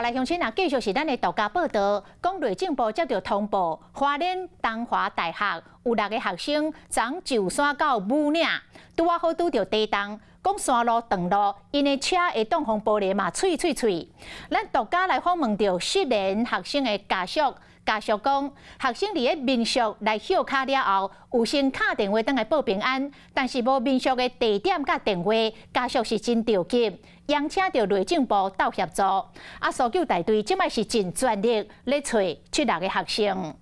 來鄉親啊，繼續是咱的獨家報道，講內政部接著通報，花蓮東華大學有六个學生昨上山到武嶺，拄仔好拄著地動，講山路斷路，𪜶的車的擋風玻璃嘛碎碎碎。咱獨家來訪問著失聯學生的家屬，家屬講，學生佇咧民宿來歇跤了後，有先敲電話轉來報平安，但是無民宿的地點佮電話，家屬是真著急。央請著內政部鬥協助，啊，搜救大隊這擺是盡全力咧揣這六个學生。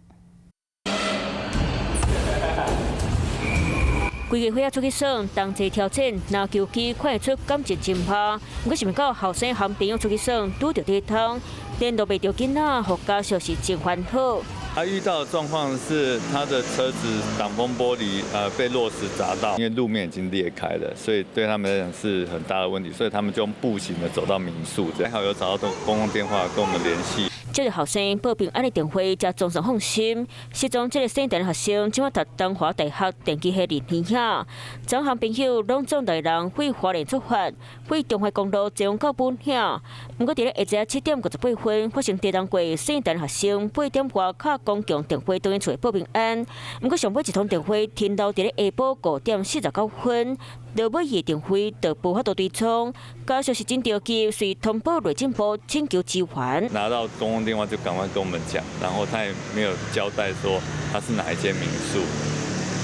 規家伙仔出去耍，同齊挑戰，拿球機看會出感情真拍。毋過想袂到後生和朋友出去耍，拄著地動，聯絡袂著囡仔，予家屬是真煩惱。他遇到的狀況是他的車子擋風玻璃被落石砸到，因為路面已經裂開了，所以對他們來講是很大的問題，所以他們就用步行的走到民宿，還好有找到公共電話跟我們聯繫。這個學生報平安的電話，才總算放心。失蹤這个姓陳的學生，這馬讀東華大學電機系二年遐。昨和朋友攏總六人對花蓮出發，對中華公路前往到武嶺。毋過佇咧下晝7點58分，發生地動過，姓陳學生8點外敲公共電話轉去厝報平安。毋過上尾一通電話停留佇咧下晡5點49分，落尾伊的電話就無法度追蹤。家屬是真著急，遂通報內政部請求支援。拿到公共電話就趕快跟我們講，然後他也沒有交代說他是哪一間民宿，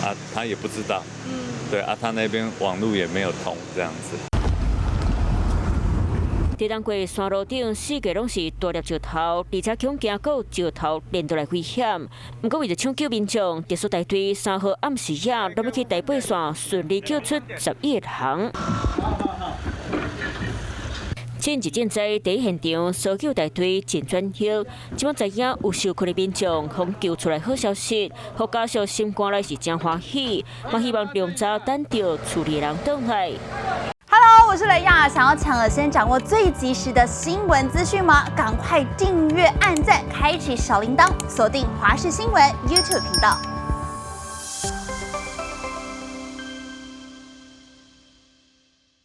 啊，他也不知道，對啊，他那邊網路也沒有通，這樣子。地動過山路頂四界攏是大粒石頭，而且恐驚閣有石頭連落來危險。毋過為著搶救民眾，特殊大隊3號暗時仔攏欲去台八線，順利救出11個人。緊急賑災第一現場，搜救大隊真專業，這擺知影有受困的民眾，予救出來好消息，予家屬心肝內是真歡喜，嘛希望量早等著厝裡的人轉來。 Hello，我是雷亞，想要搶先掌握最及時的新聞資訊嗎？趕快訂閱、按讚、開啟小鈴鐺，鎖定華視新聞 YouTube 頻道。